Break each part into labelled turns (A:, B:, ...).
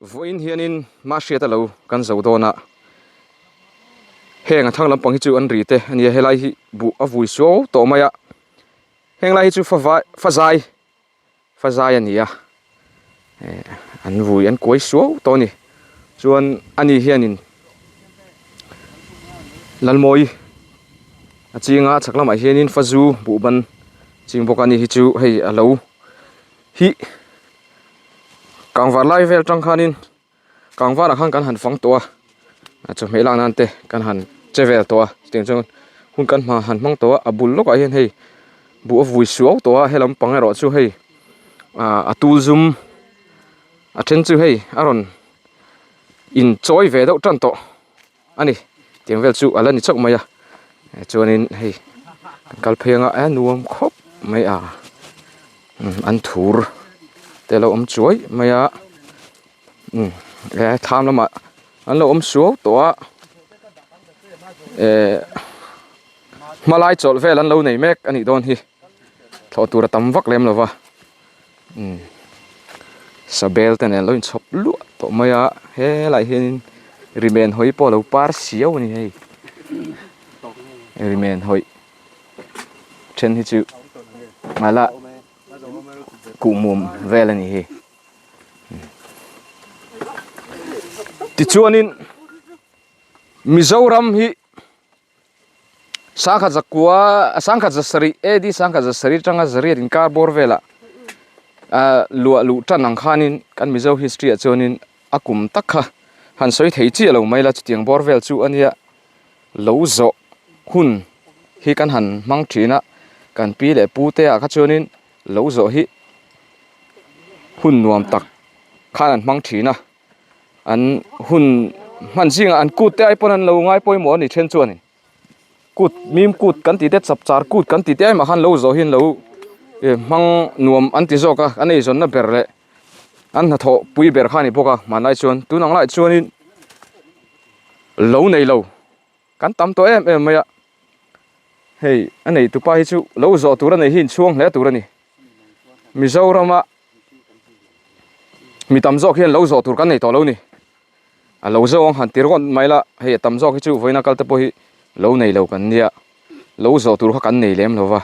A: Vawiin hianin Mahriata lo kan zo dawn a, heng a thlang lampang hi chu an ri te a nia, helai hi buh a vui suau tawh mai a, heng lai hi chu fa fazai fazai a ni a, eh an vui an kuai suau tawh a ni, chuan ani hianin Lalmawi a ching a chhak lamah hianin fazu buhban ching bawk a ni hi chu hei a lo hi. Kangvar lai vel tang khanin kangvarah khan kan han fang tawh a chawhmeh lak nan te kan han che vel tawh a chutiang chuan hun kan hma han hmang tawh a a bul lawkah hian hei buh a vui suau tawh a helam pang erawh chu hei ah a tul zum a then chu hei a rawn inchawi ve deuh tan tawh. a ni tiang vel chu a la ni chauh mai a chuanin hei kan kal phei anga a nuam khawp mai a an thur te a lo awm chuai mai a umm he thlam lamah an lo awm suau tawh a ehh hmalai chawlh vel an lo nei mek a nih dawn hi thlawh tur a tam vak lem lo va. Umm sabel te nen lo inchhawp luah tawh mai a helaiah hianin rimen hawi pawh a lo par siau a ni hei rimen hawi then hi chu mala kuhmum vel a ni hi tichuanin Mizoram hi. Sangkhat zakua sangkhat zasarih AD sangkhat zasarih atanga zariat inkar bawr velah ah luah luh tan ang khanin kan Mizo history ah chuanin a kum tak kha han sawi thei chiah lo mai la chutiang bawr vel chu a nia lo zawh hun hi kan han hmang thin a kan pi leh pu te ah kha chuanin lo zawh hi hun nuam tak khan an hmang thin a. An hun hman zingah an kut te ai pawn an lo ngai pawimawh a ni then chuanin kut mim kut kan tih te chapchar kut kan tih te ai mah khan lo zawh hi an lo eh hmang nuam an ti zawk a an eizawnna ber leh an hnathawh pui ber kha a ni bawk a hmanlai chuan tun ang laiah chuanin lo nei lo kan tam tawh em em mai a hei a neitupa hi chu lo zawh tur a nei hi inchhuang hle tur a ni Mizorama. Mi tam zawk hian lo zawh tur kan nei tawh lo ni. A lo zawng han ti ringawt mai la, hei a tam zawk hi chu vawiina kal te pawh hi lo nei lo kan nia. Lo zawh tur kha kan nei lem lo va,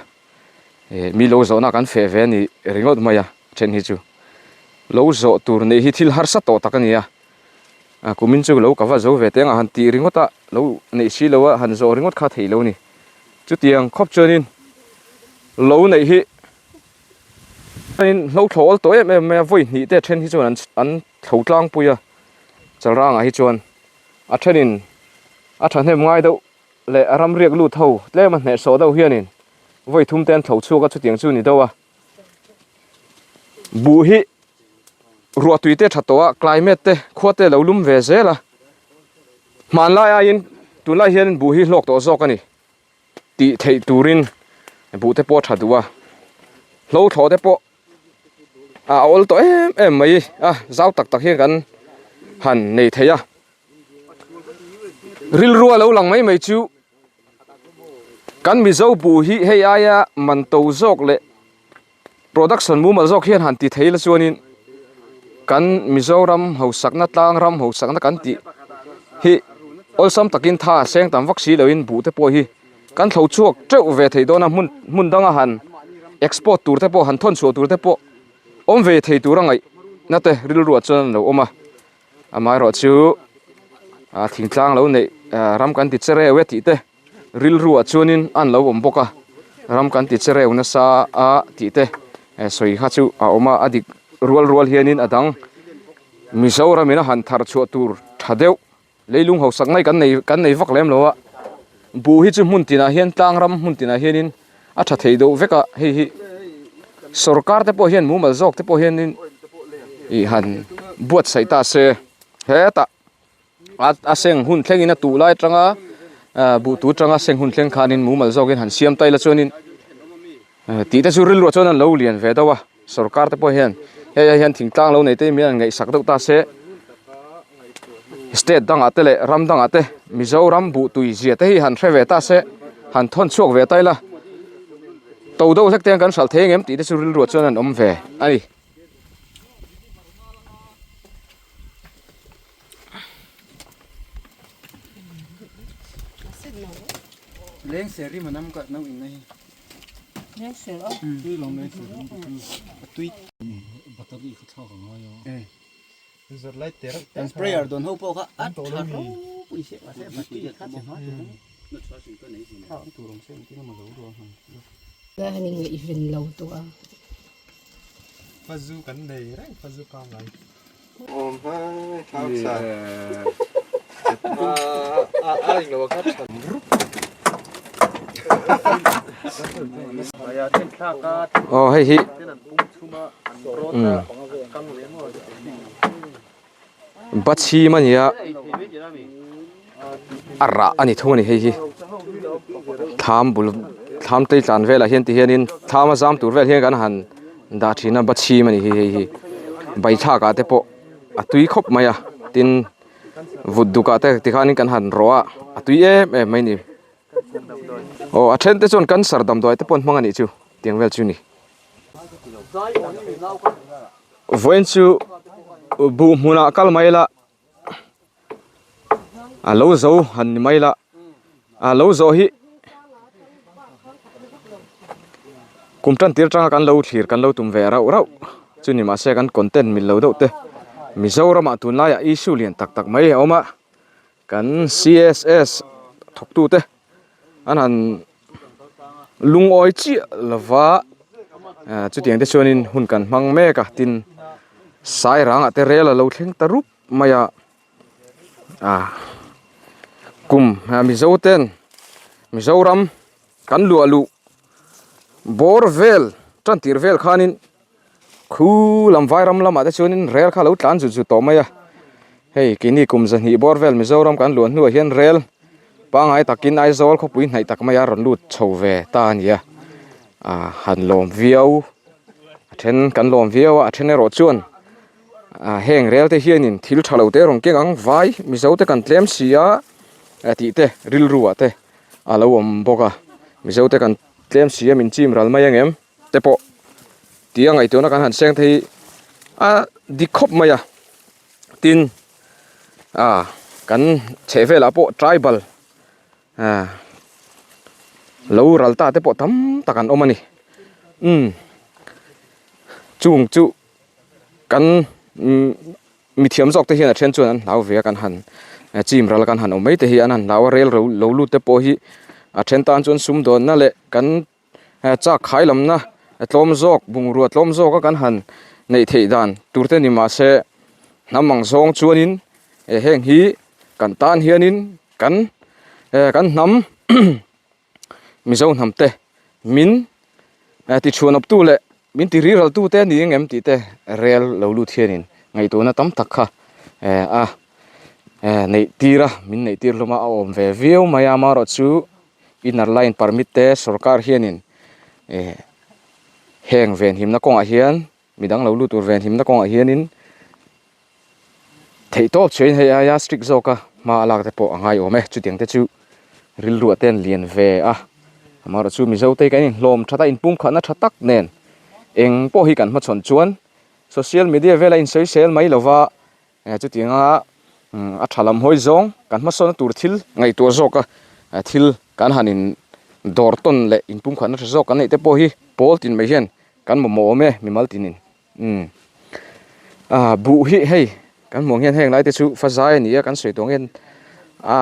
A: eh mi lo zawhna kan feh ve a ni ringawt mai a, then hi chu. Lo zawh tur neih hi thil harsa tawh tak a ni a, a kumin chu lo ka va zo ve teng a han tih ringawt a, lo neih si lo a han zawh ringawt kha theih lo ni. Chutiang khawp chuanin lo neih hi. Chuanin hlo thlo awl tawh em em mai a vawi hnih te then hi chuan an an thlo tlangpui a chalrangah hi chuan a thenin a thahnem ngai deuh leh a ram riak lut ho tlem a hnehsawh deuh hianin vawi thum te an thlo chhuak a chutiang chu ni deuh a buh hi ruah tui te tha tawh a climate te khua te lo lum ve zel a hmanlai aiin tunlai hian buh hi hlawk tawh zawk a ni. Tih theih turin buh te pawh a tha duh a, hlo thlawh te pawh a awl tawh em em mai a, zau tak tak hian kan han nei thei a, rilru a lo lang mai mai chu kan Mizo buh hi hei aia man to zawk leh Production mumal zawk hian han ti thei la chuanin kan Mizoram hausakna tlang ram hausakna kan tih hi awlsam takin tha seng tam vak si loin buh te pawh hi kan thlo chhuak teuh ve thei dawn a hmun hmun danga han export tur te pawh han thawn chhuah tur te pawh awm ve thei tur a ngaih na te rilruah chuan an lo awm a amaherawhchu ah thingtlang lo neih ram kan ti che reuh e tih te. Rilruah chuanin an lo awm bawk a, ram kan ti che reu nasa a tih te sawi kha chu a awm a, a dik rual rual hianin a dang Mizoramin a han thar chhuah tur tha deuh leilung hausak mai kan nei kan nei vak lem lo a, buh hi chu hmun tinah hian tlang ram hmun tinah hianin a tha thei deuh vek a, hei hi sorkar te pawh hian mumal zawk te pawh hianin ih han buatsaih ta se hetah. A seng hun thlengin a tuh lai atanga buh tu atanga seng hun thleng khanin mumal zawkin han siam ta ila chuanin tih te chu rilruah chuan an lo lian ve deuh a sorkar te pawh hian hei ai hian thingtlang lo nei te hian ngaihsak deuh ta se state dangah te leh ram dangah te Mizoram buh tui zia te hi han hre ve ta se han thawn chhuak ve ta ila to deuh hlek te hian kan hralh thei ang em tih te chu rilruah chuan an awm ve a ni.
B: Lengser rim a nam ka no in na hi.
C: Lengser a?
B: Tui lawm lengser rim te chu a tui.
D: Battery kha thlak a ngai a.
B: Kan sprayer dawn ho pawh kha a tha ropui se mahse battery kha che hma tur a ni. Thlak tur awm se engtin emaw lo ruang han ti a.
C: Lai han ingaihven lo tawh a.
E: Fazu kan nei reng fazu pangngai.
A: Aw hei hi Bachhim a ni a a rah a ni thung a ni hei hi thlam bul thlam tei tlan velah hian ti hianin thlam a zam tur vel hian kan han dah thin a Bachhim a ni hi hei hi baithlak ah te pawh a tui khawp mai a tin vut duk ah te tikhanin kan han rawh a a tui em em mai a ni aw a then te chuan cancer damdawi te pawh an hmang a nih chu tiang vel chu a ni. Vawiin chu buh hmunah kal mai la a lo zo han ni mai la a lo zawh hi kum tan tir atanga kan lo thlir kan lo tum ve rauh rauh chu ni mahse kan content mil lo deuh te Mizoramah tunlaiah issue lian tak tak mai a awm a kan C_S_S thawktute an han lungawi chiah lova ah chutiang te chuanin hun kan hmang mek a tin sairangah te rel a lo thleng ta rup mai a ah kum ah mizo ten mizoram kan luah luh bawr vel tan tir vel khanin Khu lam vairam lamah te chuanin rel kha a lo tlan zut zut tawh mai a, hei keini kum zahnih bawr vel Mizoram kan luah hnuah hian rel pangngai takin Aizawl khawpui hnaih tak mai a rawn lut chho ve ta a ni a, ah han lawm viau a then kan lawm viau a, a then erawh chuan ah heng rel te hianin thil tha lo te rawn keng ang vai Mizo te kan tlem si a tih te rilru ah te a lo awm bawk a, Mizo te kan tlem si a min chim ral mai ang em? te pawh tia ngaihtuahna kan han seng te hi a dik khawp mai a tin ah kan chheh velah pawh tribal ah lo ral ta te pawh tam tak an awm a ni umm chung chu kan umm mithiam zawk te hian a then chuan an hlau ve a kan han chim ral kan han awm mai te hi an han hlau a rel lo lut te pawh hi a then tan chuan sumdawnna leh kan Chak khai lamna tlawm zawk bungrua tlawm zawk a kan han neih theih dan tur te ni mahse hnam ang zawng chuanin heng hi kan tan hianin kan kan hnam Mizo hnam te min tichhuan awptu leh min ti ri ral tu te ni ang em tih te rel lo lut hianin ngaihtuahna tam tak kha a neih tir a min neih tir hlawm a a awm ve viau mai a amaherawhchu. Inner line permit te sorkar hianin eh heng venhimna kawngah hian midang lo lut tur venhimna kawngah hianin theihtawp chhuahin hei aia strict zawka hma a lak te pawh a ngai awm e chutiang te chu rilru ah te an lian ve a amaherawh chu mizo te hi kan inhlawm that a inpumkhatna tha tak nen eng pawh hi kan hmachhawn chuan social media vela insawisel mai lova Chutianga a tha lam hawi zawng kan hmasawnna tur thil ngaihtuah zawk a thil kan han in dawr tawn leh inpumkhatna tha zawk kan neih te pawh hi pawl tin mai hian kan mamawh awm e mimal tinin umm ah buh hi hei kan hmuh ang hian heng lai te chu fa zai a ni a kan sawi tawh ang hian a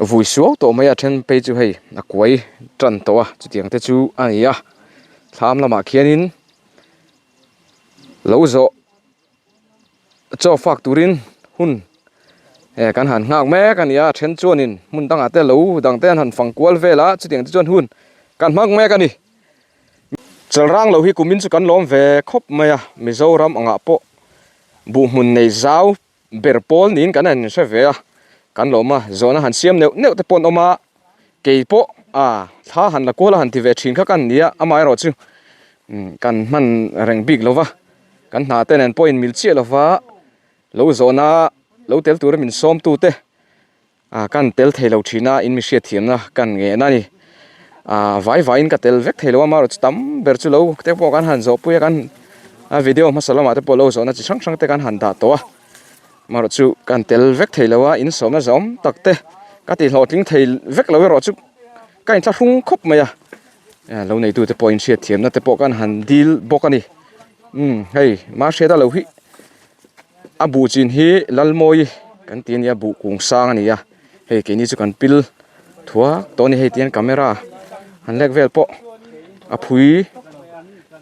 A: vui suau tawh mai a then phei chu hei a kuai tan tawh a chutiang te chu a ni a thlam lamah khianin lo zawh. Chaw fak turin hun eh kan han nghak mek a ni a then chuanin hmun dangah te lo dang te an han fang kual vel a chutiang te chuan hun kan hmang mek a ni. Chalrang lo hi kumin chu kan lawm ve khawp mai a Mizoram angah pawh buh hmun nei zau ber pawl niin kan han hre ve a, kan lawm a, zawhna han siam neuh neuh te pawh an awm a, kei pawh a thla han la kual a han ti ve thin kha ka ni a, amaherawh chu kan hman reng bik lo va, kan hna te nen pawh inmil chiah lo va, lo zawhna lo tel tura min sawm tu te Ah kan tel thei lo thin a, in mi hriat thiamna kan ngen a ni. Ah vai vaiin ka tel vek thei lo a, amaherawh chu tam ber chu lo te pawh kan han zawh pui a, kan a video hmasa lamah te pawh lo zawhna chi hrang hrang te kan han dah tawh a, amaherawh chu kan tel vek thei lo a, in sawmna zawm tak te. Ka ti hlawhtling thei vek lo erawh chu ka inthlahrung khawp mai a, lo neitu te pawh inhriat thiamna te pawh kan han dil bawk a ni. Umm hei Mahriata lo hi a buh chin hi Lalmawi kan ti a nia buh kung sang a ni a, hei keini chu kan pil thuak tawh a ni hei tihian camera han lek vel pawh a phui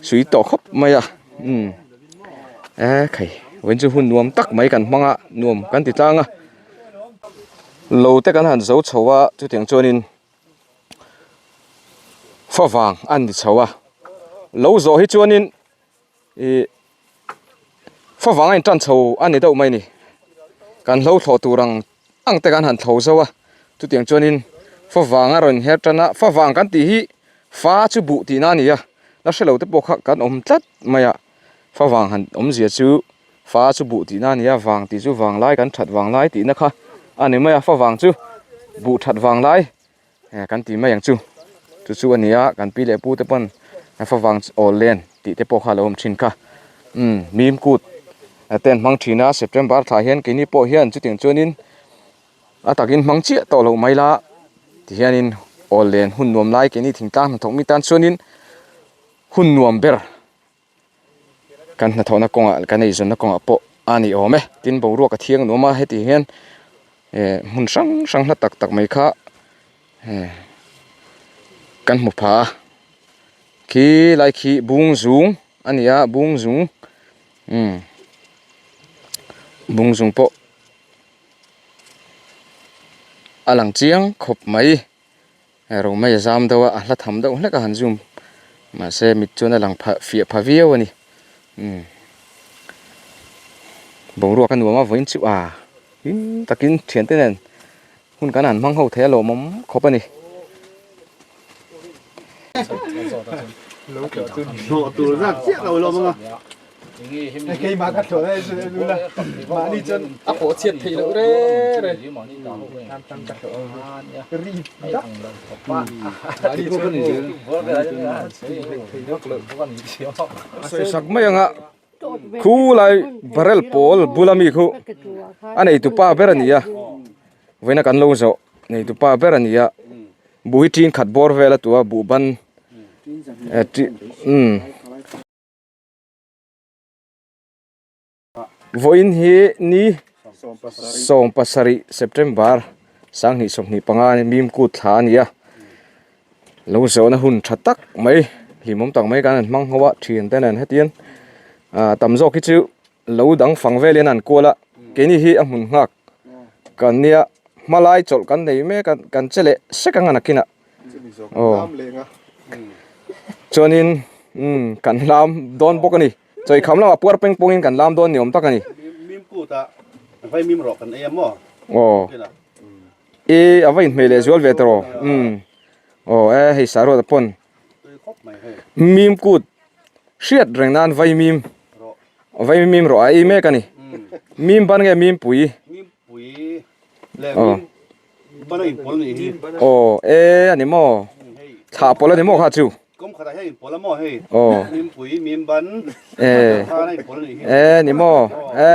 A: sui tawh khawp mai a umm e khai vawiin chu hun nuam tak mai kan hmang a nuam kan ti tlang a. Lo te kan han zo chho a chutiang chuanin favang a ni chho a lo zawh hi chuanin ih favang a intan chho a ni deuh mai a ni kan hlo thlawh tur ang ang te kan han thlo zo a chutiang chuanin favang a rawn her tan a favang kan tih hi fa chu buh tihna a ni a la hrelo te pawh kha kan awm tlat mai a favang han awmzia chu. Fa chu buh tihna a ni a, vang tih chu vanglai kan that vanglai tihna kha a ni mai a, fa vang chu buh that vanglai kan ti mai ang chu, chu chu a ni a, kan pi leh pu te pawn fa vang awl len tih te pawh kha a lo awm thin kha, umm mim kut te an hmang thin a, September thla hian keini pawh hian chutiang chuanin a takin hmang chiah tawh loh mai la tihianin awl len hun nuam lai keini thingtlang hnathawk mi tan chuanin hun nuam ber. Kan hnathawhna kawngah kan eizawnna kawngah pawh a ni awm e tin boruak a thiang nuam a heti hian eh hmun hrang hrang hla tak tak mai kha eh kan hmu pha a khi lai khi bung zung a ni a bung zung umm bung zung pawh a lang chiang khawp mai. Romei a zam deuh a a hla tham deuh hlek a han zoom mahse mit chuan a lang pha fiah pha viau a ni umm boruak a nuam a vawiin chu a hlim takin thiante nen hun kan han hmang ho thei a lawmawm khawp a ni.
E: Keimah ka thlawh lai chu elu la mahni chuan
A: a pawh chhiat theih loh reng reng
E: ri dak mahni chuan
A: sawi sak mai anga khulai barrel pawl bula mi khu a neitu pa ber a ni a vawiina kan lo zawh neitu pa ber a ni a buh hi ṭin khat bawr vel a tua buh ban umm. Vawiin hi ni 17 September 2025 Mimkut thla a ni a, lo zawhna hun tha tak mai hlimawm tak mai kan han hmang ho a thiante nen hetiang ah tam zawk hi chu lo dang fang velin an kual a keini hi a hmun nghak kan nia hmalai chawlh kan nei mek a kan che leh sek ang a nakinah. Aw chuanin umm kan lam dawn bawk a ni chawi kham lamah puar peng pawngin kan lam dawn ni awm tak a ni aw e a va inhmeh leh zual ve tawh umm aw e hei saruat pawn mim kut hriat reng nan vai mim vai mim rawh a ei mek a ni mim ban nge mim pui aw. Aw e a ni maw thlah pawlh a ni maw kha chu aw e e ni maw e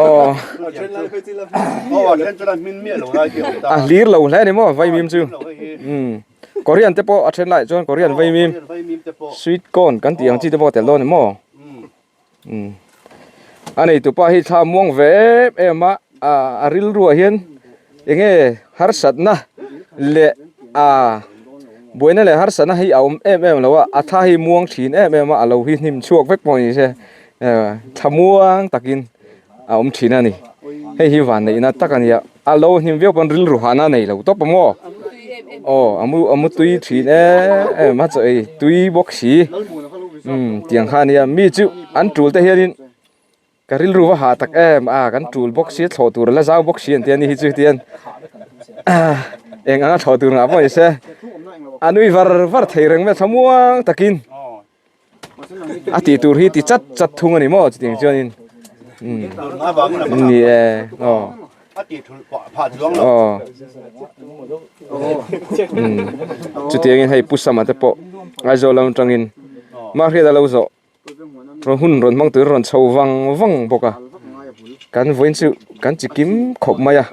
A: aw a hlir lo hle a ni maw vaimim chu umm korean te pawh a then lai chuan korean vaimim sweet corn kan tih ang chi te pawh a tel dawn a ni maw. Umm a neitupa hi thla muang ve em em a a rilruah hian enge harsatna leh a buaina leh harsatna hi a awm em em lo a a thla hi muang thin em em a a lo hi hnim chhuak vek pawh ni se thla muang takin a awm thin a ni hei hi vanneihna tak a ni a a lo hnim viau pawn rilru hahna a nei lo tawp a maw aw a mu a mu tui thin em em a chaw ei tui bawk si umm tiang kha a nia mi chu an tul te hianin ka rilru va hah tak em a kan tul bawk si thlawh tur a la zau bawk si an tia ni hi chu tian eng anga thlawh tur ngah pawh ni se a nui var var thei reng mai a thlamuang takin. A tih tur hi ti chat chat thung a ni maw chutiang chuanin umm ni e aw aw umm chutiangin hei pu sama te pawh Aizawl lam atangin Mahriat a lo zawh rawn hun rawn hmang tur rawn chho vang vang bawk a. Kan vawiin chu kan chi kim khawp mai a.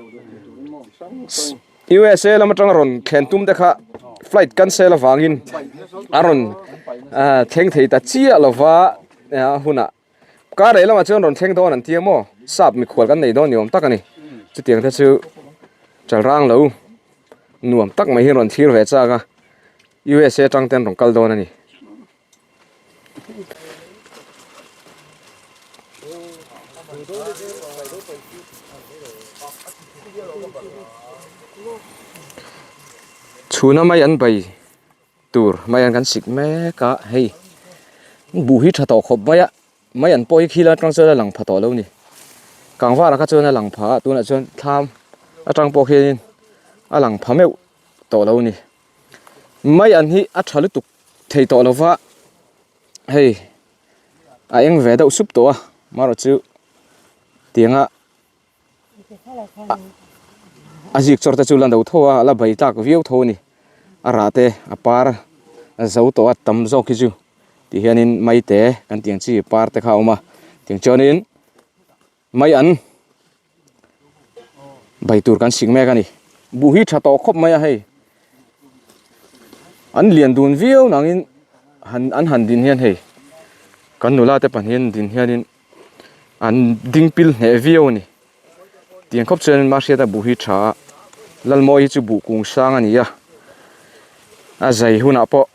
A: USA lam atanga rawn thlen tum te kha flight cancel avangin a rawn thleng thei ta chiah lova a hunah kar leh lamah chuan rawn thleng dawn an tia maw sap mikhual kan nei dawn ni awm tak a ni chutiang te chu chalrang lo nuam tak mai hi rawn thlir ve chak a USA atang ten rawn kal dawn a ni. Chhuna mai an bai tur mai an kan sik mek a hei buh hi tha tawh khawp mai a mai an pawh hi khi lai atang chuan a lang pha tawh lo a ni kangvar ah kha chuan a lang pha a tunah chuan thlam atang pawh khianin a lang pha meuh tawh lo a ni mai an hi a tha lutuk thei tawh lo va hei a eng ve deuh sup tawh a marawh chu tianga a zik chawr te chu la no tho a a la bai tlak viau tho a ni a rah te a par a zo tawh a tam zawk hi chu ti hianin mai te kan tih ang chi par te kha a awm a tiang chuanin mai an bai tur kan sik mek a ni buh hi tha tawh khawp mai a hei an lian dun viau nangin han an han din hian hei kan nula te pahnih an din hianin an ding pil hneh viau a ni tiang khawp chuan mahriata buh hi tha a lalmawi hi chu buh kung sang a ni a a zai hunah pawh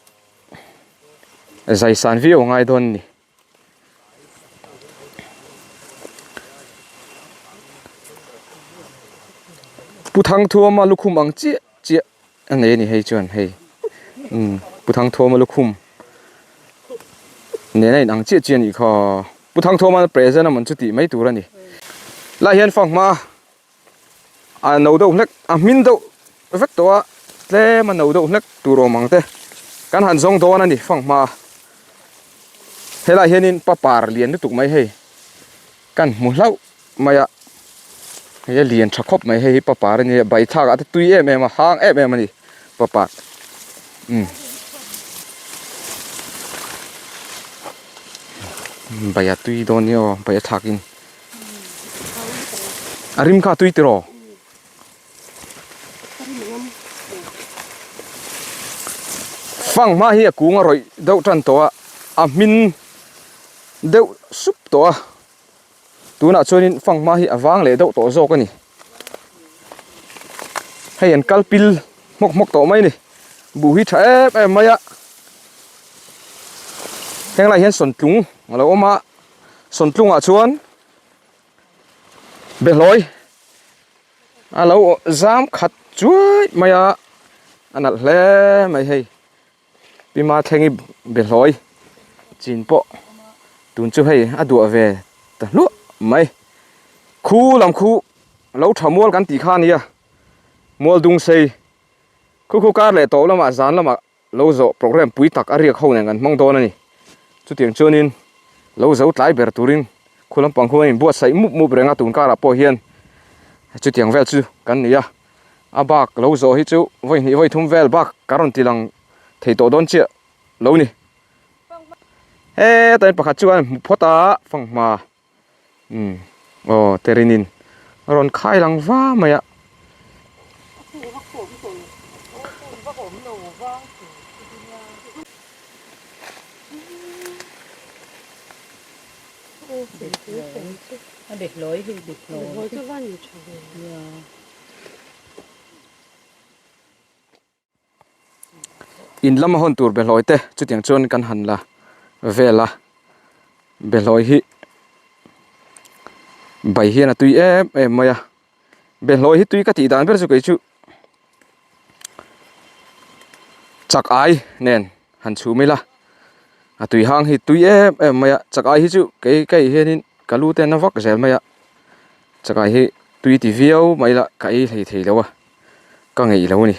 A: zai san viau a ngai dawn a ni. Pu Thangthuama lukhum ang chiah chiah a nei a ni hei chuan hei umm Pu Thangthuama lukhum nena in ang chiah chiah a nih kha Pu Thangthuama present a man chu tih mai tur a ni lai hian fanghma a no deuh hlek a hmin deuh vek tawh a tlem a no deuh hlek tur awm ang te kan han zawng dawn a ni fanghma helaiah hianin papar lian lutuk mai hei kan hmu hlauh mai a hei a lian tha khawp mai hei hi papar a nia baithak ah te tui em em a hang em em a ni papar umm bai a tui dawn nia aw bai a thlak in a rim kha a tui tiraw fanghma hi a kung a rawih deuh tan tawh a a hmin deuh sup tawh a. Tunah chuanin fanghma hi a vang leh deuh tawh zawk a ni. Hei an kal pil hmawk hmawk tawh mai a ni. Buh hi tha em em mai a. Heng lai hian sawntlung a lo awm a. Sawntlungah chuan behlawi a lo zam khat chuai mai a. A nalh hle mai hei. Pima thlengi behlawi chin pawh tun chu hei a duah ve ta hluah mai. Khu lam khu lo tha mual kan tih kha a nia, mual dung sei khu khu kar leh tawh lamah zan lamah lo zawh programme pui tak a riak ho nen kan hmang dawn a ni. Chutiang chuanin lo zo tlai ber turin khu lampang khu a inbuatsaih mup mup reng a tun karah pawh hian chutiang vel chu kan ni a. A bak lo zawh hi chu vawi hnih vawi thum vel bak ka rawn ti lang thei tawh dawn chiah lo ni. Hetah hian pakhat chu a hmu phawt a fanghma umm aw terinin a rawn khai lang va mai a. In lama hawn tur behlawi te chutiang chuan kan han la vel a behlawi hi bai hian a tui em em mai a behlawi hi tui ka tih dan ber chu kei chu chak ai nen han chhum ila a tui hang hi tui em em mai a chak ai hi chu kei ka ei hianin ka lu te a na vak zel mai a chakai hi tui ti viau mai ila ka ei hlei thei lo a ka ngeih lo a ni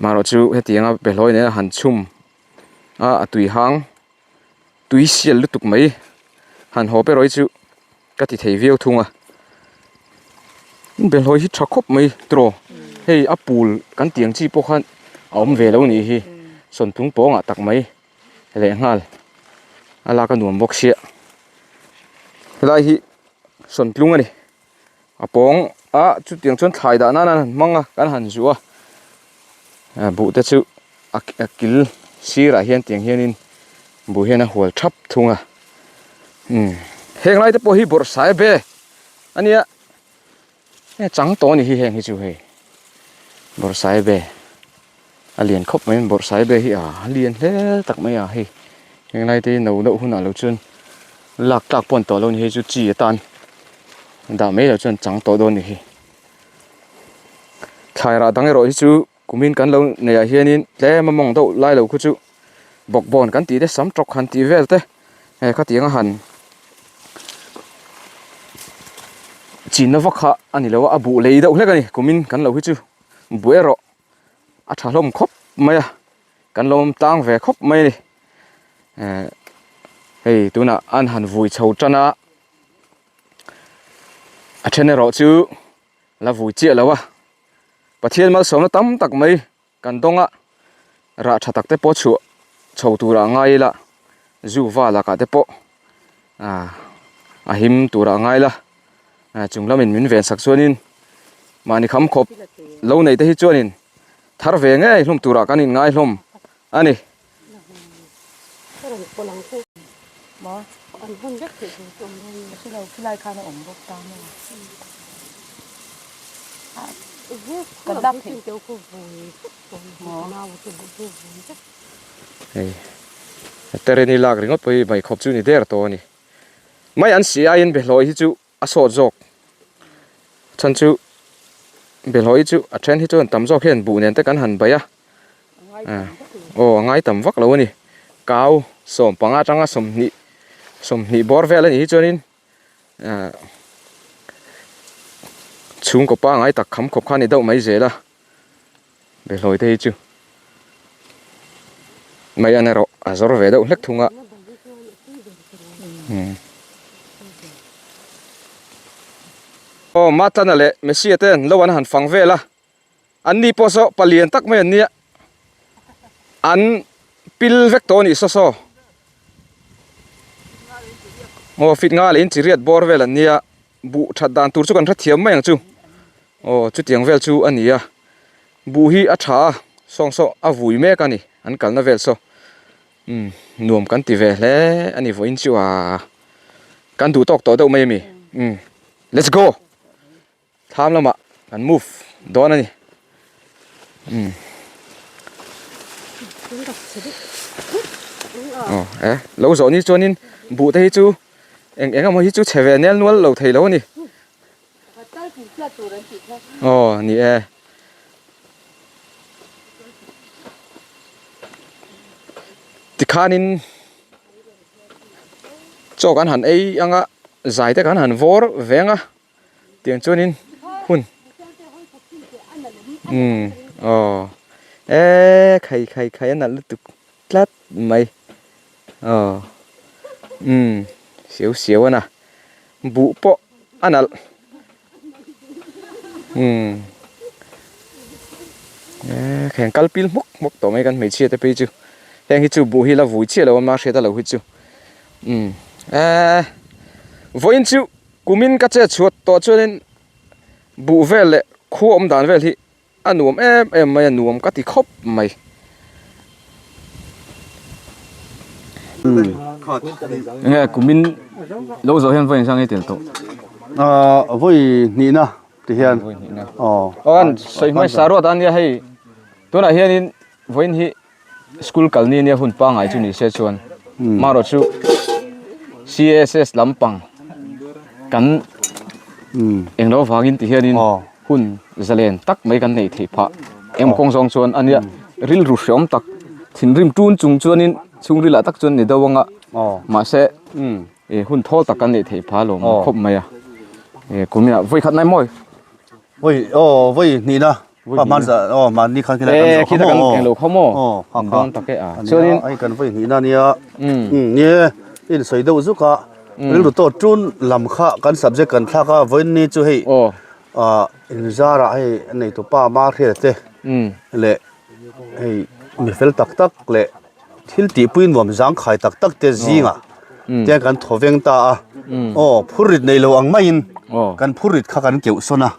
A: marawh chu hetianga behlawi nena han chhum a a tui hang tui sial lutuk mai han haw pe rawih chu ka ti thei viau thung a behlawi hi tha khawp mai tiraw hei a pul kan tih ang chi pawh khan a awm ve lo a nih hi sawntlung pawngah tak mai lehnghal a lak a nuam bawk sia helai hi. Sawntlung a ni. A pawng a chutiang chuan thlai dah nan an han hmang a kan han zuh a buh te chu a kil sirah hian tiang hianin buh hian a hual thap thung a umm heng lai te pawh hi bawrh sai be a nia hei chang tawh a ni hi heng hi chu hei bawrh sai be. A lian khawp mai bawrhsai be hi a lian hle tak mai a hei henglai te hi no deuh hunah lo chuan lak tlak pawh an tawh lo a ni hei chu chi atan dah mai loh chuan chang tawh dawn a ni hi thlai rah dang erawh hi chu kumin kan lo neih ah hianin tlem a mawng deuh lai lo khu chu bawkbawn kan tih te sam tawk han tih vel te he khatiang a han chinna vak kha a ni lo a a buh lei deuh hlek a ni kumin kan lo hi chu buh erawh. a tha hlawm khawp mai a kan lo awm tlang ve khawp mai a ni eh hei tunah an han vui chho tan a a then erawh chu la vui chiah lo a Pathian malsawmna tam tak mai kan dawng a rah tha tak te pawh chhuah chho turah ngai ila zu va lakah te pawh ah a him turah ngai ila. Chung lamin min ven sak chuanin mahni kham khawp lo nei te hi chuanin thar ve ngei hlawm turah kan inngai hlawm a ni. Hei terrain hi lak ringawt pawh hi bai khawp chu ni der tawh a ni. Mai an si aiin behlawi hi chu a sawt zawk chhan chu behlawi hi chu a then hi chuan tam zawk hian buh nen te kan han baih a aw a ngai tam vak lo a ni kau 15 atanga 20 20 bawr vel a nih hi chuanin ah chhungkaw pangai tak kham khawp kha a ni deuh mai zel a. Behlawi te hi chu mai an erawh a zawr ve deuh hlek thung a aw Matlana leh Messi te an lo an han fang vel a an ni pawh saw palian tak mai an nia an pil vek tawh a nih saw saw aw fit nga leh in chi riat bawr vel an nia buh that dan tur chu kan hrethiam mai ang chu. Aw chutiang vel chu a ni a, buh hi a tha a, sawng saw a vui mek a ni, an kalna vel saw umm nuam kan ti ve hle a ni vawiin chu aa kan duh tawk tawh deuh mai a mi umm let's go thlam lamah kan move dawn a ni umm aw e lo zawh ni chuanin buh te hi chu eng eng emaw hi chu chhe ve nel nual lo thei lo a ni. Aw ni e. Tikhanin chaw kan han ei anga zai te kan han vawr veng a tiang chuanin hun umm aw e khai khai khai a nalh lutuk tlat mai aw umm siau siau a na. Buh pawh a nalh. Umm. Eh, heng kal pil hmawk hmawk tawh mai kan hmeichhia te phei chu. Heng hi chu buh hi la vui chiah lo a ma hriat a lo hi chu. Umm. Eh, vawiin chu kumin ka chet chhuat tawh chuanin buh vel leh khua awm dan vel hi A nuam em em mai a, nuam ka ti khawp mai. Enge kumin lo zawh hian vawi engzang nge tel tawh?
B: Ah vawi hnihna ti hian.
A: Vawi hnihna. Aw. Aw sawi hmai sa ruat a nia hei tunah hianin vawiin hi School kal ni nia hun pangai chu ni se chuan marawh chu CSS lampang kan englo vangin ti hianin hun zalen tak mai kan neih theih phah engmaw kawng zawng chuan a nia rilru hreawm tak thinrim tun chung chuanin chhungril ah tak chuan ni deuh anga mahse hun thawl tak kan neih theih phah alawm khawp mai a kuminah vawikhat nai mawi.
B: Vawi aw vawi hnihna Pa hman za aw mahni khan khilai kan zawh kha maw
A: englo kha maw
B: aw kha kha
A: dawn tak e a chuanin
B: ai kan vawi hnihna nia um nie in sawi deuh zuk a rilru tawh tun lam kha kan subject kan thlak a vawiin ni chu hei
A: aw
B: ah inzar ah hei a nei tupa ma hriat te leh hei mi fel tak tak leh thil tihpui nuam zangkhai tak tak te zingah.
F: Tiang kan thaw veng ta a. Aw phurrit nei lo ang maiin kan phurrit kha kan keuh sawn a.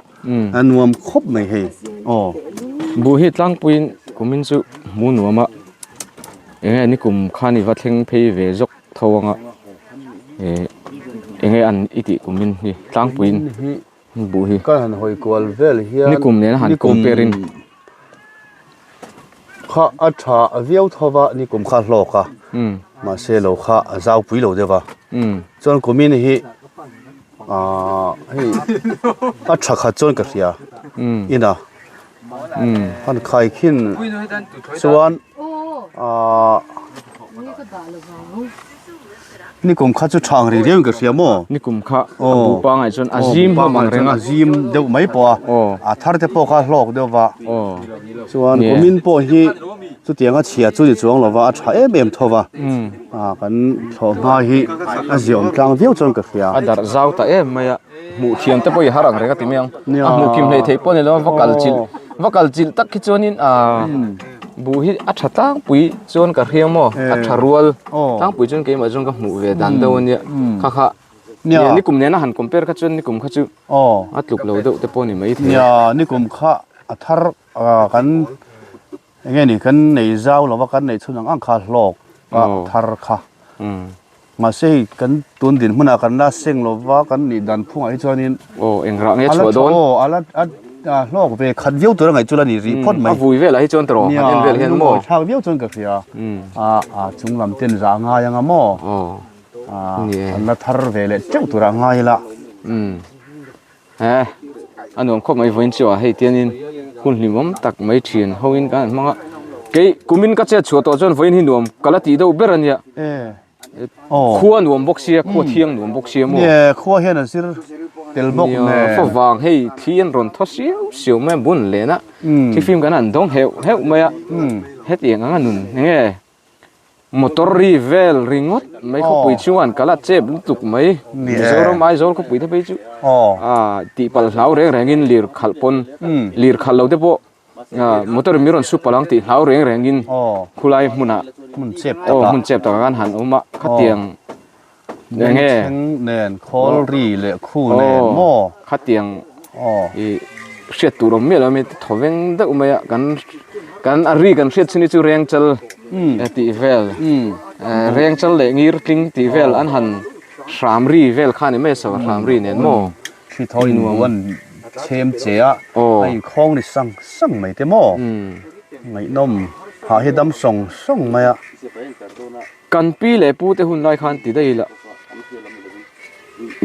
F: A nuam khawp mai hei. Aw.
A: Buh hi tlangpuiin kumin chu hmu nuam a. Enge nikum khan i va thleng phei ve zawk tho anga. Enge an i tih kumin hi tlangpuiin. Buh hi.
F: Kan han hawi kual vel hian.
A: Nikum nena han compare in.
F: Kha a tha viau tho va nikum kha hlawk a. Mahse lo kha a zau pui lo deuh a. Chuan kumin hi ahh hei a tha khat chuan ka hria ina han khai khin chuan ahh. Nikum kha chu tha ang reng riau in ka hria maw?
A: Nikum kha a bu pangai chuan a zim hlawm ang reng a.
F: A zim deuh mai pawh a. A thar te pawh kha hlawk deuh va. Chuan kumin pawh hi chutiang a chhia chu ni chuang lova a tha em em tho va. Kan thlawh hma hi a ziaawm tlang viau chuan ka hria.
A: A darh zau ta em mai a. Hmuh thiam te pawh i har ang reng a ti mai ang. A hmuh kim hleih theih pawh ni lo a va kal chilh va kal chilh tak hi chuanin aaa buh hi a tha tlangpui chuan ka hria maw a tha rual tlangpui chuan keimah chuan ka hmuh ve dan deuh a nia kha kha nia nikum nena han compare kha chuan nikum kha chu a tluk lo deuh te pawh ni mai thei a.
F: Nia nikum kha a thar kan Enge ni kan nei zau lova kan neih chhun ang ang kha hlawk a thar kha. Mahse hei kan tun din hmunah kan la seng lova kan nih dan phungah hi chuanin
A: Aw engrah nge chhuah dawn?
F: Aw ala hlawk ve khat viau tur a ngaih chu la ni rih phawt mai.
A: A vui velah hi chuan tawh han en vel hian maw?
F: Nia thlak viau chuan ka hria. A a chung lam ten zah a ngai anga maw? Aw an la thar ve leh teuh tur a ngai ila.
A: He a nuam khawp mai vawiin chu a hei tianin hun hlimawm tak mai thin ho in kan han hmang a kei kumin ka chet chhuah tawh chuan vawiin hi nuam ka la tih deuh ber a nia khua nuam bawk sia khua thiang nuam bawk sia maw
F: khua hian a zir tel bawk nen
A: fa vang hei thli an rawn thaw siau siau mai a bun len a thifim kan han dawng heuh heuh mai a hetiang anga nun enge Motor ri vel ringawt mai khawpui chhungah an kal a chep lutuk mai Mizoram Aizawl khawpui te phei chu ah tih palh hlau reng rengin lir khalh pawn lir khalh lo te pawh ah motor in min rawn su palh ang tih hlau reng rengin khulai hmunah aw hmun chep takah khan han awm a khatiang enge
F: nen khawl ri leh khu nen maw
A: khatiang i hriat tur awm miah lo mai thaw veng deuh mai a kan kan a ri kan hriat chhun hi chu reng chal tih vel reng chal leh ngir tling tih vel an han hram ri vel kha ni mai a sava hram ri nen maw
F: Thli thaw in buan chhem che a a inkhawng ri sang sang mai te maw ngaihnawm phah hi dam sawng sawng mai a.
A: Kan pi leh pu te hun lai khan ti daih ila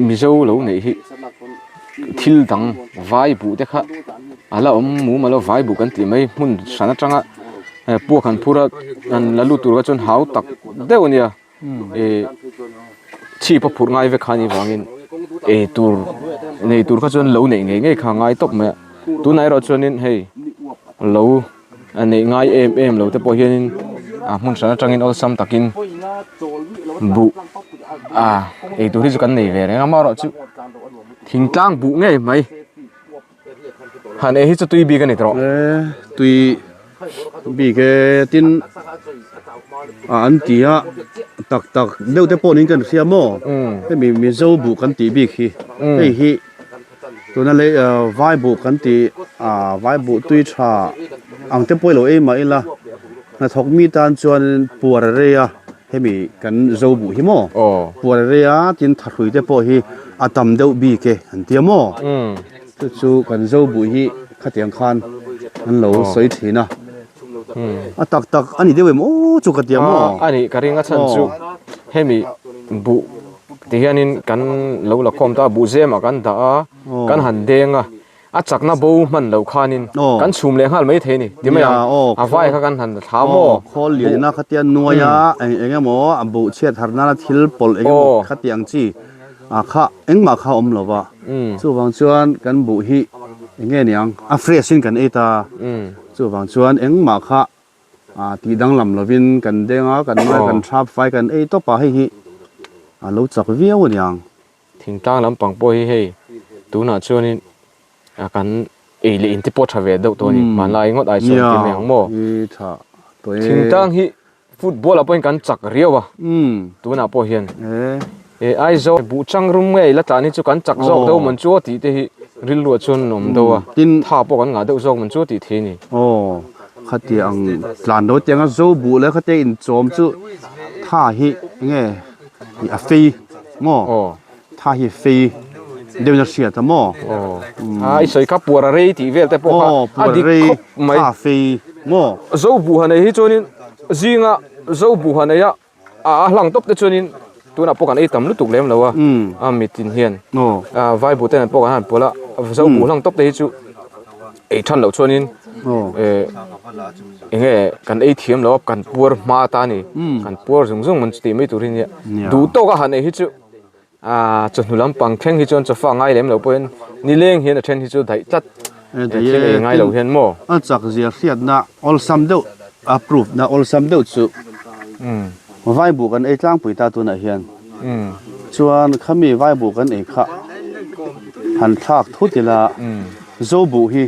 A: Mizo lo neih hi thil dang vai buh te kha a la awm mumal a vai buh kan tih mai hmun hran atanga puak han phur a han la lut tur kha chuan hau tak deuh a nia ih chhip a phurh ngai vek kha anih vangin ei tur nei tur kha chuan lo neih ngei ngei kha a ngai tawp mai a tunah erawh chuanin hei lo. A neih ngai em em lo te pawh hianin a hmun hran atangin awlsam takin buh a ei tur hi chu kan nei ve reng a amaherawhchu thingtlang buh ngei mai han ei hi chu tui bik a ni tawh.
F: Tui bik e tin a an ti a tak tak deuh te pawh niin kan hria maw hemi Mizo buh kan tih bik hi hei hi. Tuna lei vai buh kan tih ah vai buh tui tha ang te pawh i lo ei mah ila hnathawk mi tan chuan puar a rei a hemi kan zo buh hi maw puar a rei a tin thahrui te pawh hi a tam deuh bik e an tia maw chu chu kan zo buh hi khatiang khan an lo sawi thin a a tak tak a ni deuh em aw chu ka tia maw
A: a nih ka ring a chhan chu hemi buh. Tihianin kan lo la khawm ta a, buhzemah kan dah a, kan han deng a, a chakna bo hman loh khanin kan chhum leh nghal mai thei a ni. Ti mai ang, a vai kha kan han thla maw?
F: Khawl lianna khatia nuai a, eng eng emaw a buh chhiat har nana thil pawlh eng emaw khati ang chi ah kha engmah kha a awm lo va. Chuvang chuan kan buh hi eng nge niang, a fresh in kan ei ta. Chuvang chuan engmah kha Ah tih danglam lovin kan deng a, kan ngai kan thap fai kan ei tawp a, hei hi a lo chak viau a niang.
A: Thingtlang lampang pawh hi hei tunah chuanin kan ei leh in te pawh tha ve deuh tawh a ni, hmanlai ngawt ai chuan ti mai ang maw?
F: Nia, i tha tawh e.
A: Thingtlang hi. Football ah pawhin kan chak riau a, tunah pawh hian e Aizawl buh chang rum ngei la tlan hi chu kan chak zawk deuh man chu aw tih te hi rilruah chuan an awm deuh a, tha pawh kan ngah deuh zawk man chu tih thei a ni.
F: Aw, khati ang tlan lo tianga zo buh leh khatia inchawm chu tha hi enge a fei maw? Tha hi fei deuhin a hriat a maw?
A: Aw, a i sawi kha puar a rei tih vel te pawh kha a dik khawp mai.
F: Tha fei maw?
A: Zo buh han ei hi chuanin zinga zo buh han ei a a hlang tawp te chuanin tunah pawh kan ei tam lutuk lem lo a, a mitin hian vai buh te nen pawh kan han pawlh a, zo buh hlang tawp te hi chu ei than loh chuanin eng nge kan ei thiam lo a kan puar hma ta a ni, kan puar zung zung man chu tih mai tur hi nia, duh tawk a han ei hi chu. Aaa chawhnu lampang thleng hi chuan chawfa ngai lem lo pawhin nileng hian a then hi chu daih tlat thil ei ngai lo hian maw.
F: A chak zia hriatna awlsam deuh a proof na awlsam deuh chu vaibuh kan ei tlangpui ta tunah hian chuan khami vaibuh kan ei kha han thlak thut ila zobuh hi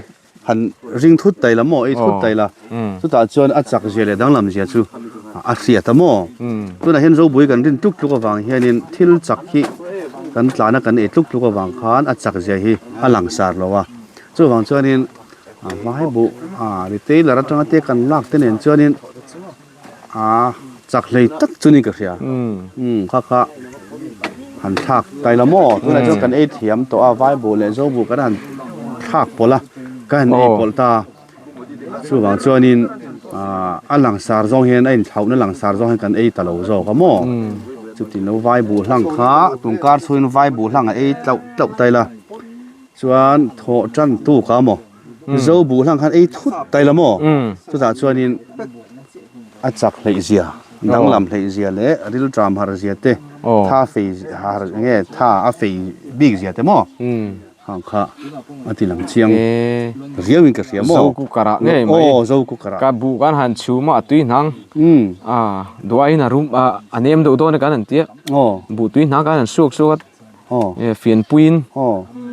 F: Han ring thut tai la maw, ei thut tai la, chutah chuan a chak zia leh danglam zia chu a hriat a maw. Tunah hian Zobui kan rin tluk tluk avang hianin thil chak hi kan tlana kan ei tluk tluk avang khan a chak zia hi a langsar lo a. Chuvang chuanin vai buh retailer atanga te kan lak te nen chuanin A chak hlei tak chu ni ka hria. Umm kha kha han thlak tai la maw? Tunah chuan kan ei thiam tawh a, vai buh leh zo buh kan han thlak pawlh a, ka han ei pawlh ta. Chuvang chuanin a langsar zawng hian a inthlauhna langsar zawng hian kan ei ta lo zawk a maw? Chuti lo vai buh hlang kha tungkar chhuin vai buh hlang a ei tlauh tlauh tai la. Chuan thawh tan tuk a maw? Zo buh hlang khan ei thut tai la maw? Chutah chuanin a chak hleih zia, danglam hleih zia leh rilṭam har zia te, tha fei har nge tha a fei bik zia te maw? Hang kha a ti lang chiang riauin ka hria maw?
A: Zo cooker ah ngei mai.
F: Aw zo cooker ah.
A: Ka buh kan han chhum a, a tui hnang. A duaiin a rum a nem deuh dawn e kan han tia. Buh tui hnang kan han suak suak a. E fianpuiin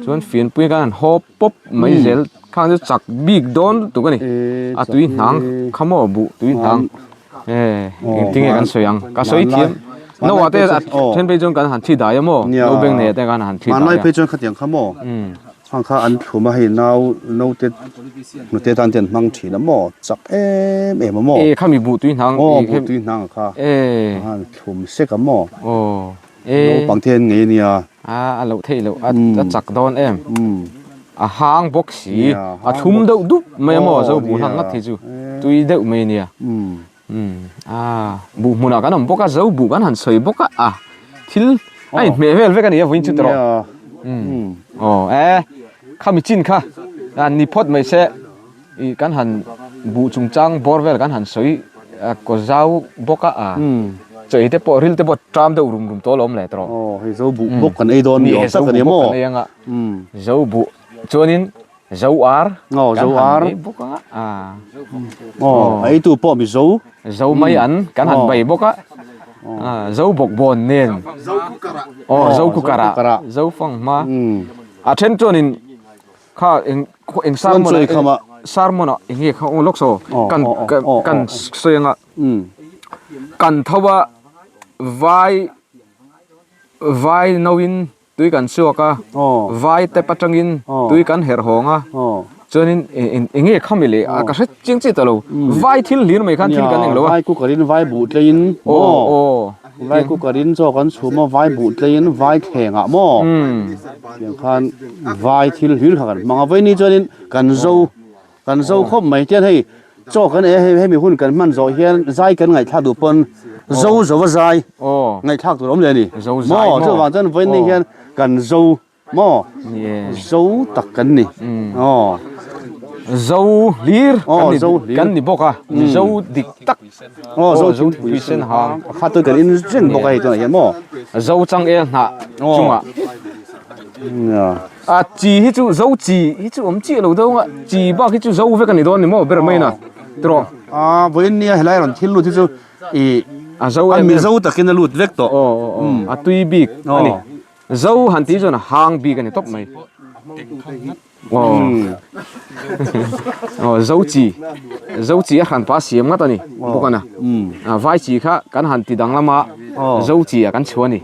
A: chuan fianpui khan an haw pawp mai zel khang chu chak bik dawn lutuk a ni a tui hnang kha maw buh tui hnang e engtin nge kan sawi ang ka sawi thiam no ah te a then phei chuan kan han thi dai a maw no beng nei ah te khan han thi dai a
F: hmanlai phei chuan khatiang kha maw khang kha an thlum a hei nau naute hnute tan te an hmang thin a maw chak em em a maw
A: e khami buh tui hnang
F: aw buh tui hnang kha
A: e
F: han thlum sek a maw
A: aw
F: Naupang te an ngei a nia.
A: A a loh theih loh a a chak dawn em. A hang bawk si a thlum deuh dup mai a maw zo buh hlang ngat hi chu tui deuh mai a nia. A buh hmunah kan awm bawk a zo buh kan han sawi bawk a a thil a inhmeh vel vek a ni a vawiin chu tawh. Aw e khami chin kha ni phawt mai se. Ih kan han buh chungchang bawr vel kan han sawi kaw zau bawk a a chaw te pawh ril te pawh ṭam deuh rum rum tawh alawm le tawh.
F: Aw hei zo buh bawk kan ei dawn ni awm tak a ni maw?
A: Zo buh bawk kan ei anga zo buh chuanin zo ar
F: kan han
A: ei bawk anga a
F: aw a eitu pawh mi zo
A: zo mai an kan han bai bawk a zo bawk bawn nen aw zo cooker ah zo fang hma a then chuanin Kha eng eng sermon ah sermon ah eng nge kha aw lawk saw kan kan sawi anga kan tho a vai vai no in tui kan chhuak a vai tep atangin tui kan herh hawng a chuanin eng nge kha mi leh a ka hre chiang chiah ta lo vai thil hlir mai khan thil kan eng lo a
F: vai cooker in vai buh tleiin
A: aw
F: Vai cooker in chaw kan chhum a, vai buh tleiin vai thleng ah maw tiang khan vai thil hlir kha kan hmang a, vawiin ni chuanin kan zo kan zo khawp mai tian hei chaw kan ei a hei hemi hun kan hman zawh hian zai kan ngaihthlak duh pawn zo zo a zai ngaihthlak tur a awm leh a ni maw chuvang chuan vawiin ni hian kan zo Maw? Zo tak kan ni. Aw.
A: Zo hlir kan ni kan ni bawk a. Zo dik tak.
F: Aw zo thingpui sen hang. A khat kan in reng bawk a hei tunah hian maw?
A: Zo changel hnah chungah. A chi hi chu zo chi hi chu awm chiah lo deuh a. Chi bak hi chu zo vek a ni dawn ni maw ber mai na. Tiraw?
F: A vawiin nia helai rawn thil lut hi chu i
A: a zo em em.
F: A mizo takin a lut vek tawh.
A: Aw aw aw. A tui bik a ni. Zo han tih chuan a hang bik a ni tawp mai. Aw zo chi zo chi a hran pa siam ngat a ni bawk a na vai chi kha kan han ti danglam a zo chi ah kan chhuah a ni.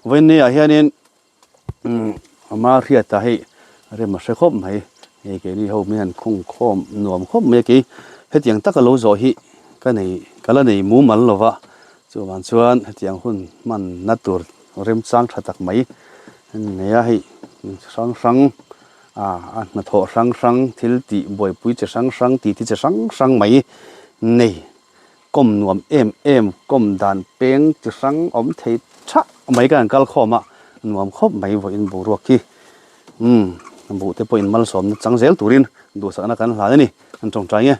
F: Vawiin ah hianin Ama hriata hei rem a hre khawp mai hei keini ho hian khung khawm nuam khawp mai a kei hetiang taka lo zawh hi ka nei ka la nei mumal lo va chuvang chuan hetiang hun hman na tur remchang tha tak mai a ni nei a hei hrang hrang ah a hnathawh hrang hrang thil tih buaipui chi hrang hrang titi chi hrang hrang mai nei. Kawm nuam em em, kawm dan peng chi hrang awm thei thah mai ka han kal khawm a, nuam khawp mai vawiin boruak hi. Umm, buh te pawhin malsawmna chang zel turin duhsakna kan hlan a ni, kan tawngtai nge.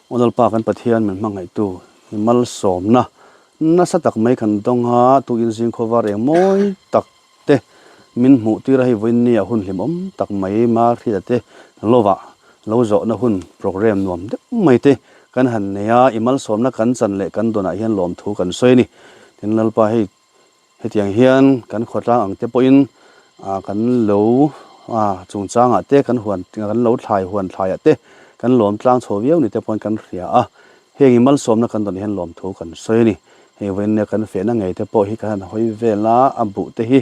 F: Aw Lalpa kan Pathian min hmangaihtu i malsawmna nasa tak mai kan dawng a, tukin zing khawvar eng mawi tak te min hmuh tir a hei vawiin ni ah hun hlimawm tak mai Marhita te lovah lo zawhna hun programme nuam deuh mai te kan han nei a, i malsawmna kan chan leh kan dawnah hian lawmthu kan sawi a ni. Tin Lalpa hei hetiang hian kan khawtlang ang te pawhin ah kan lo ah chungchangah te kan huan kan lo thlai huan thlaiah te kan lawm tlang chho viau ni te pawhin kan hria a, Heng i malsawmna kan dawn hian lawmthu kan sawi a ni. Hei vawiinnia kan fehna ngei te pawh hi kan han hawi vel a, a buh te hi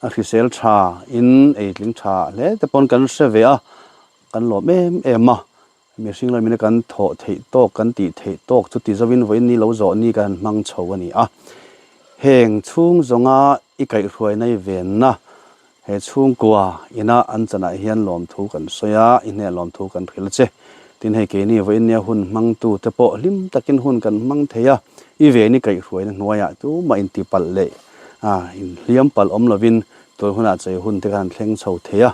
F: a hrisel tha in ei tling tha hle te pawn kan hre ve a, kan lawm em em a. Mihring lamina kan thawh theih tawk, kan tih theih tawk chu ti zovin vawiin ni lo zawh ni kan han hmang chho a ni a. Heng chhung zawnga i kaihhruaina i venna He chhungkua ina an chanah hian lawmthu kan sawi a, i hneh lawmthu kan hrilh che. Tin hei keini vawiinnia hun hmangtu te pawh hlim takin hun kan hmang thei a, i ven i kaihhruaina hnuaiah tumah intipalh leh inhliam palh awm lovin tun hunah chei hun te khan an thleng chho thei a.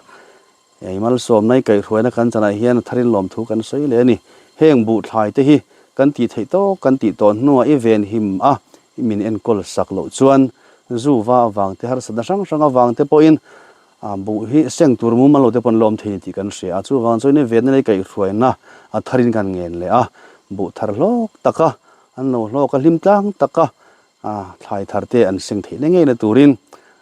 F: Hei malsawmna i kaihhruaina kan chanah hian a tharin lawmthu kan sawi leh a ni. Heng buhthlai te hi kan tih theih tawk kan tih tawh hnuah i venhim a, i min enkawl sak loh chuan Zu va avang te, harsatna hrang hrang avang te pawhin buh hi seng tur mumal lo te pawh an la awm thei tih kan hria a. Chuvang chuan i venna leh kaihhruaina a tharin kan ngen leh a, buh thar hlawk taka an lo hlawk a, hlim tlang taka thlai thar te an seng theihna ngeina turin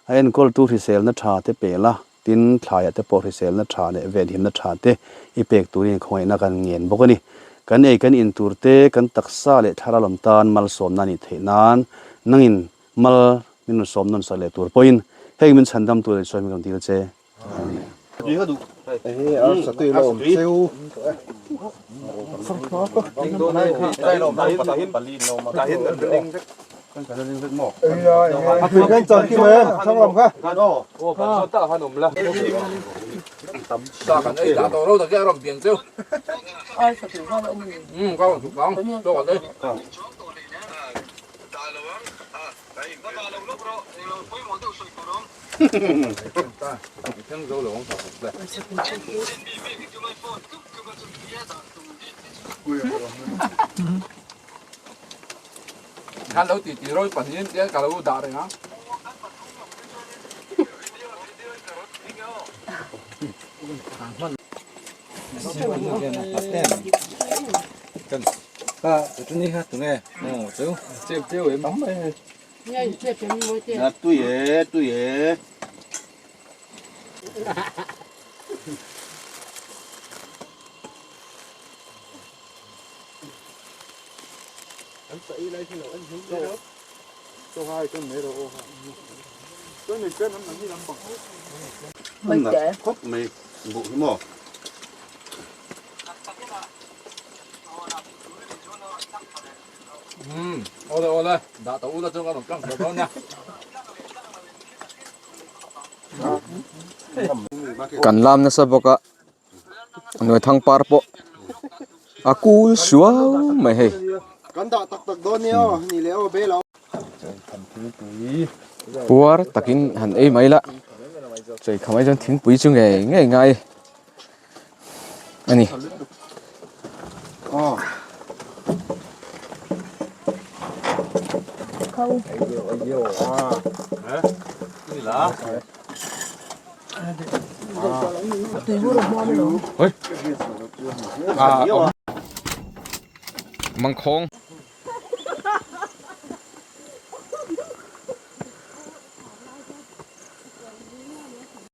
F: a enkawltu hriselna tha te pe la, tin thlaiah te pawh hriselna tha leh venhimna tha te i pek turin khawngaihna kan ngen bawk a ni. Kan ei kan in tur te, kan taksa leh thlarau lam tan malsawmna a nih theih nan nangin Mal min rawn sawm nawn sak leh tur pawhin heng min chhan dam tur in sawi min rawn dil che. Amen.
A: Kan lam nasa bawk a Nuaithang par pawh a kul suau mai hei. Puar takin han ei mai la chei kha mai chuan thingpui chu ngei ngei ngai a ni. Mangkhawng.